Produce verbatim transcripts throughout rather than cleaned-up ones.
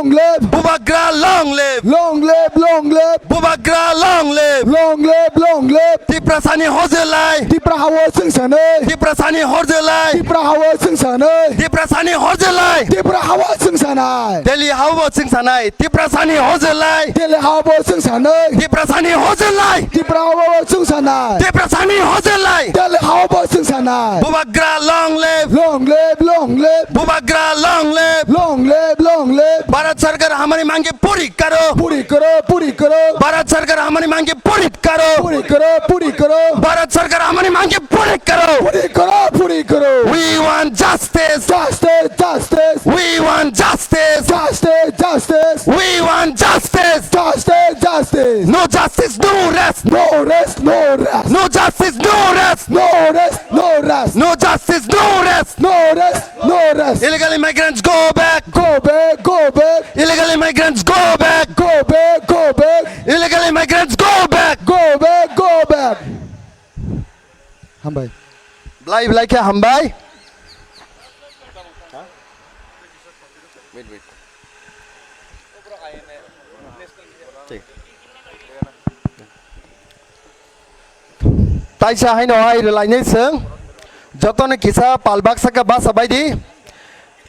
Long live. Bubagra long live. Long live, long live. Bubagra long live. Long live, long live. Tiprasani hojlai. Tipra hao chwng sanai. Tiprasani hojlai. Tipra hao chwng sanai. Tiprasani hojlai. Tipra hao chwng sanai. Delhi hao chwng sanai. Tiprasani hojlai. Delhi hao chwng sanai. Tiprasani hojlai. Tipra hao chwng sanai. Tiprasani hojlai. Delhi hao chwng sanai. Bubagra long live. Long live, long live. Bubagra long live. Long live, long live. Bharat Sarkar hamari mange puri karo. Puri karo, puri karo. Bharat Sarkar hamari mange puri karo. Puri karo, puri karo. Bharat Sarkar hamari mange puri karo. Puri karo, puri karo. We want justice. Justice, justice. We want justice. Justice, justice. We want justice. Justice, justice. No justice, no rest. No rest, no rest. No justice, no rest. No rest, no rest. No justice, no rest. No rest, no rest. Illegal immigrants, go back. Go back, go back. Illegal immigrants, go back. Go back, go back. Illegal immigrants, go back. Go back, go back. Hambai. Blai, blai khe hambai. Wait, wait. Taisa haino hai rwlainai chwng, jotono kisa pal baksa khe basa baidi,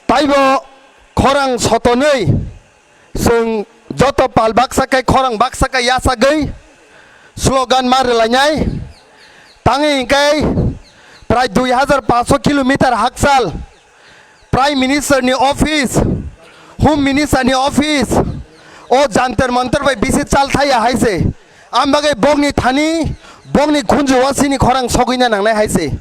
taibo khorang sotonwi chwng joto pal baksa khe khorang baksa khe yachagwi slogan ma rwlainai. Tangwi hwnkhe prai dui hajar paanso kilometer hakchal Prime Minister ni office, Home Minister ni office, o Jantar Mantar bai bisi chal thaya hai se. Ang bagwi bokni thani, bokni khunju o sini khorang sogwina nangnai hai se.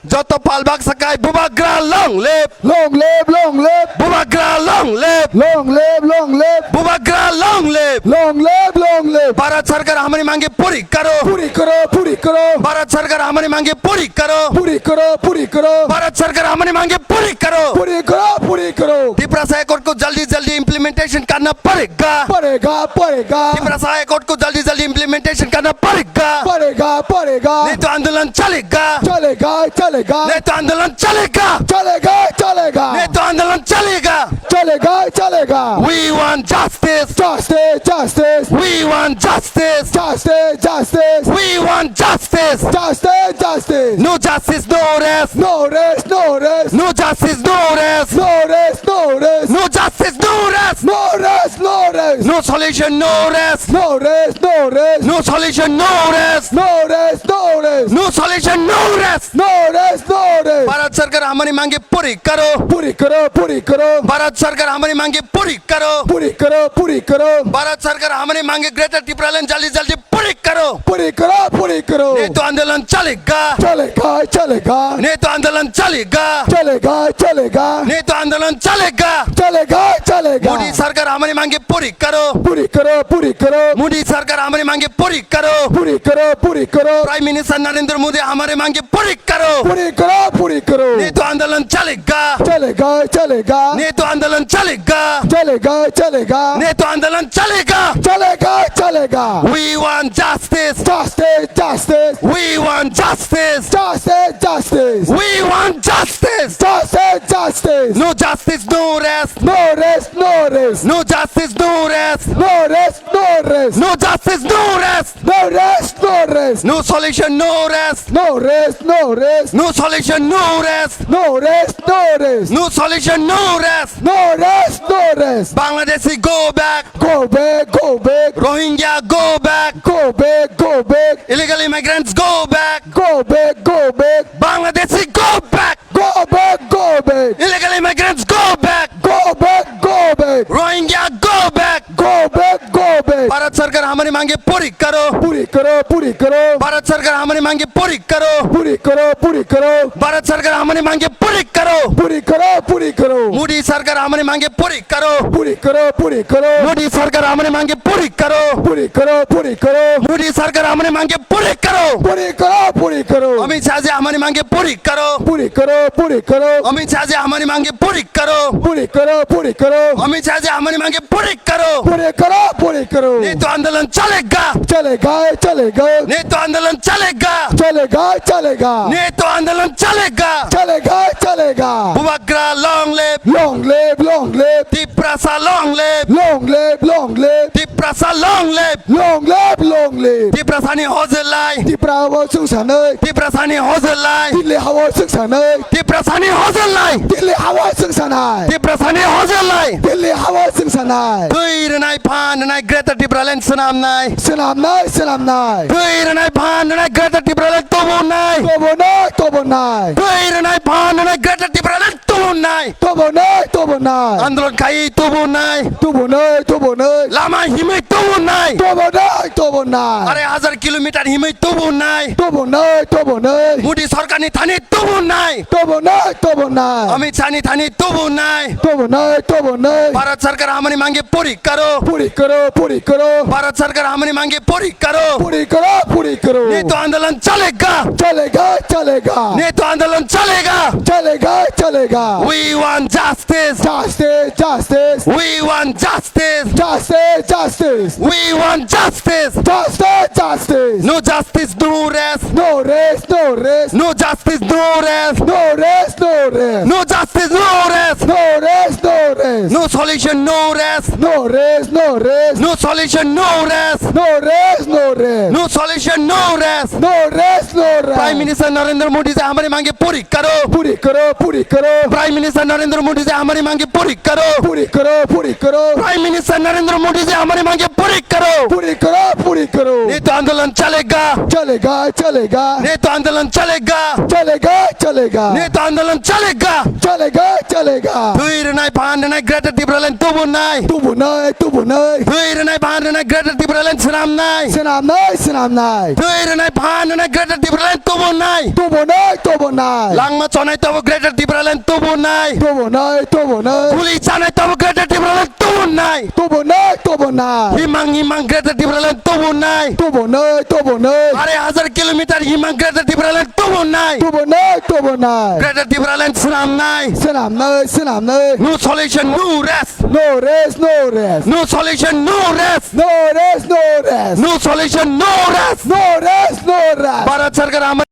Joto pal baksa kai Bubagra long live! Long live, long live! Bubagra long live! Long live, long live! Bubagra long live! Long live, long live! Bharat Sarkar hamari mange puri karo! Puri karo, puri karo! Bharat Sarkar hamari mange puri karo! Puri karo, puri karo! Bharat Sarkar hamari mange puri karo! Puri karo, puri karo! Tiprasa Accord ko jaldi jaldi implementation karna padega! Padega, padega! Tiprasa Accord ko jaldi jaldi implementation karna padega! Padega, padega! Nahi to andolan chalega! Chalega, chalega! Nahi to andolan chalega! Chalega, chalega! Nahi to andolan chalega! Chalega, chalega! We want justice! Justice, justice! We want justice! Justice, justice! We want justice! Justice, justice! No justice, no rest! No rest, no rest! No justice, no rest! No rest, no rest! No justice, no rest! No rest, no rest! No solution, no rest! No rest, no rest! No solution, no rest! No rest, no rest! No solution, no rest! No rest, no rest! Bharat Sarkar hamari mange puri karo! Puri karo, puri karo! Bharat Sarkar hamari mange puri karo! Puri karo, puri karo! Bharat Sarkar hamari mange Greater Tipraland jaldi jaldi puri karo! Puri karo, puri karo! Nahi to andolan chalega! Chalega, chalega! Nahi to andolan chalega! Chalega, chalega! Nahi to andolan chalega! Chalega, chalega! Modi Sarkar hamari mange puri karo! Puri karo, puri karo! Modi Sarkar hamari mange puri karo! Puri karo, puri karo! Prime Minister Narendra Modi hamari mange puri karo! Puri karo, puri karo! Nahi to andolan chalega! Chalega, chalega! Nahi to andolan chalega! Chalega, chalega! Nahi to andolan chalega! Chalega, chalega! We want justice! Justice, justice! We want justice! Justice, justice! We want justice! Justice, justice! No justice, no rest! No rest, no rest! No justice, no rest! No rest, no rest! No justice, no rest! No rest, no rest! No solution, no rest! No rest, no rest! No solution, no rest! No rest, no rest! No solution, no rest! No rest, no rest! Bangladeshi, go back! Go back, go back! Rohingya, go back! Go back, go back! Illegal immigrants, go back! Go back, go back! Bangladeshi, go back! Go back, go back! Illegal immigrants, go back! Go back, go back! Rohingya, go back! Go back, go back! Bharat Sarkar hamari mange puri karo! Puri karo, puri karo! Bharat Sarkar hamari mange puri karo! Puri karo, puri karo! Bharat Sarkar hamari mange puri karo! Puri karo, puri karo! Modi Sarkar hamari mange puri karo! Puri karo, puri karo! Modi Sarkar hamari mange puri karo! Puri karo, puri karo! Modi Sarkar hamari mange puri karo! Puri karo, puri karo! Amit Shah ji hamari mange puri karo! Puri karo, puri karo! Amit Shah ji hamari mange puri karo! Puri karo, puri karo! Amit Shah ji hamari mange puri पूरी करो, पूरी करो, पूरी करो। नहीं तो आंदोलन चलेगा, चलेगा, चलेगा। नहीं तो आंदोलन चलेगा, चलेगा, चलेगा। नहीं तो आंदोलन चलेगा, चलेगा, चलेगा। Bubagra long live, long live, long live। Tiprasa long live, long live, long live। Tiprasa long live, long live, long live। Tiprasani hojlai, Tipra hao chwng sanai, Tiprasani hojlai, Delhi hao chwng sanai, Tiprasani hojlai, Delhi hao chwng sanai, Tiprasani hojlai, Delhi hao chwng sanai. Twi rwnai phan rwnai Greater Tipraland swnamnai, swnamnai, swnamnai. Twi rwnai phan rwnai Greater Tipraland tubunai, tubunai, tubunai. Twi rwnai phan rwnai Greater Tipraland tubunai, tubunai, tubunai. Andolon khai tubunai, tubunai, tubunai. Lama himwi tubunai, tubunai, tubunai. Arai hajar kilometer himwi tubunai, tubunai, tubunai. Modi sarkarni thani tubunai, tubunai, tubunai. Amit Shahni thani tubunai, tubunai, tubunai. Bharat sarkar hamani mangge puri karo, puri karo, puri karo. Bharat sarkar hamani mangge puri karo, puri karo, puri karo. Nahi to andolan chalega, chalega, chalega. Nahi to andolan chalega, chalega, chalega. We want justice, justice, justice. We want justice, justice, justice. We want justice, justice, justice. No justice, no rest. No rest, no rest. No justice, no rest. No rest, no rest. No justice, no rest. No rest, no rest. No solution, no rest. No rest, no rest. No solution, no rest. No rest, no rest. No solution, no rest. No rest, no rest. Prime Minister Narendra Modi ji hamari mange puri karo. Puri karo, puri karo. Prime Minister Narendra Modi ji hamari mange puri karo. Puri karo, puri karo. Prime Minister Narendra Modi ji hamari mange puri karo. Puri karo, puri karo. Nahi to andolan chalega, chalega, chalega. Nahi to andolan chalega, chalega, chalega. Nahi to andolan chalega, chalega, chalega. Twi rwnai phan rwnai Greater Tipraland tubunai, tubunai, tubunai. Twi rwnai phan rwnai Greater Tipraland swnamnai, swnamnai, swnamnai. Twi rwnai phan rwnai Greater Tipraland tubunai, tubunai, tubunai. Langma chonai tabo Greater Tipraland tubunai, tubunai, tubunai. Guli chanai tabo Greater Tipraland tubunai, tubunai, tubunai. Himang himang Greater Tipraland tubunai, tubunai, tubunai. Arai hajar kilometer himang Greater Tipraland tubunai, tubunai, tubunai. Greater Tipraland swnamnai, swnamnai, swnamnai. No solution, no rest. No rest, no rest. No solution, no rest. No rest, no rest. No solution, no rest. No rest, no rest. Bharat sarkar hamari